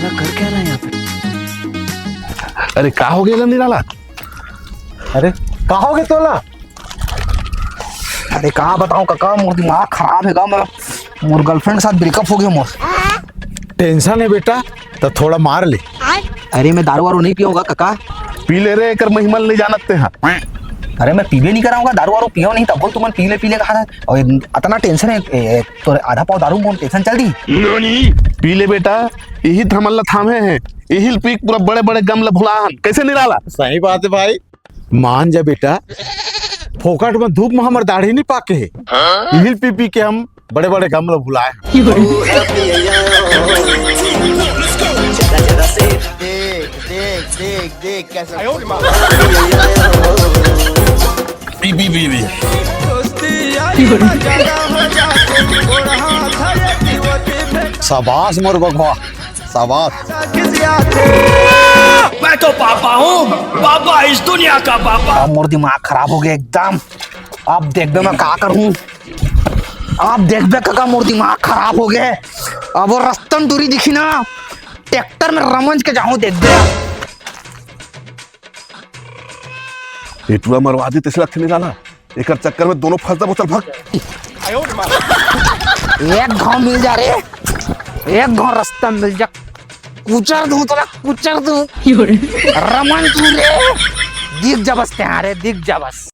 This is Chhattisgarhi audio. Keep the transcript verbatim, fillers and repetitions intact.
कर क्या रहा है यहाँ पे? अरे, का हो गया निराला? अरे, का हो गया तोला? अरे, का बताऊं कका, मोर दिमाग खराब हे गा। मैं, मोर girlfriend के साथ breakup हो गया मोर। Tension हे बेटा, त थोड़ा मार ले। अरे, मैं दारू वारू नहीं पीऊंगा कका। पी ले रे, एकर महिमा ल नहीं जानत ते हा। अरे, मैं पीबे नहीं कराऊंगा, दारू वारू पियो नहीं, तब बोल तुमन पी ले, पी ले कहा था। और अतना tension हे, ए, ए, तो आधा पाव दारू मोर tension चल दी। पी ले बेटा, यही त हमन ला थामे हे, यही ल पी के पूरा बड़े-बड़े गम ला भुला हन। कैसे निराला? सही बात हे भाई। मान जा बेटा, फोकट में धूप में हमर दाढ़ी नहीं पाके हे। यही ल पी पी के हम बड़े-बड़े गम ला भुलाए हन। देख, देख, देख, देख, कैसे पी, पी, पी, पी। शाबाश मोर बघवा, शाबाश। मैं तो पापा हूँ, पापा, इस दुनिया का पापा। अब मोर दिमाग खराब हो गया एकदम। अब देखबे मैं का करूँ, अब देखबे कका मोर दिमाग खराब हो गया। अब वो रस्तन टूरी दिखी ना, tractor में रमंज के जाऊँ देखबे। ये टूरा मरवा दी तइसे लगथे निराला, एकर चक्कर में दोनों फंस जाबो, चल भाग। एक घाव मिल जा रे, एक घाव रस्ता मिल जा, कुचर दूं तोला, कुचर दूं। रमन तू रे, दिख जा बस तैं रे, दिख जा बस।